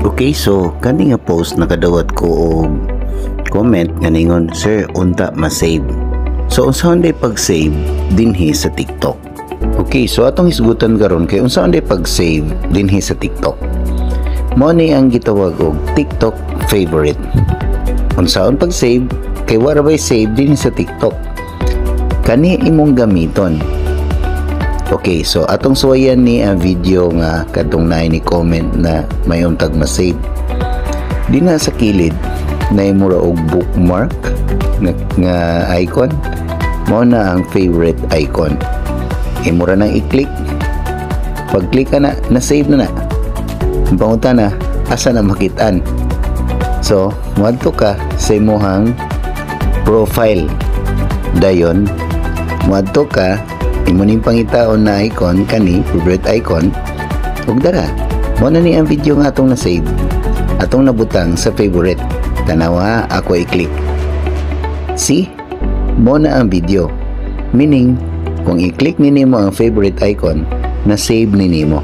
Okay, so kani nga post, nakadawat ko og comment nga ningon, "Sir, unta ma-save?" So unsaon day pag-save dinhi sa TikTok? Okay, so atong hisgutan karon kay unsaon day pag-save dinhi sa TikTok. Mao ni ang gitawag og TikTok favorite. Unsaon pag-save kay wala bay save dinhi sa TikTok? Kani imong gamiton. Okay, so atong suwayan ni ang video nga kadtong naay ni comment na may untag ma-save. Dinha sa kilid na mura og bookmark nga icon, mao na ang favorite icon. Imo ra nang i-click. Pag click ka na, na-save na na. Ang pangutana, asa na makitaan? So, moadto ka sa imuhang profile. Dayon, moadto ka, imo ning pangitaon na icon kani, favorite icon, ug dara. Mao na ni ang video nga atong na-save. Atong nabutang sa favorite. Tanawa, ako i-click. See? Mao na ang video. Meaning, kung i-click ni nimo ang favorite icon, na-save ni nimo.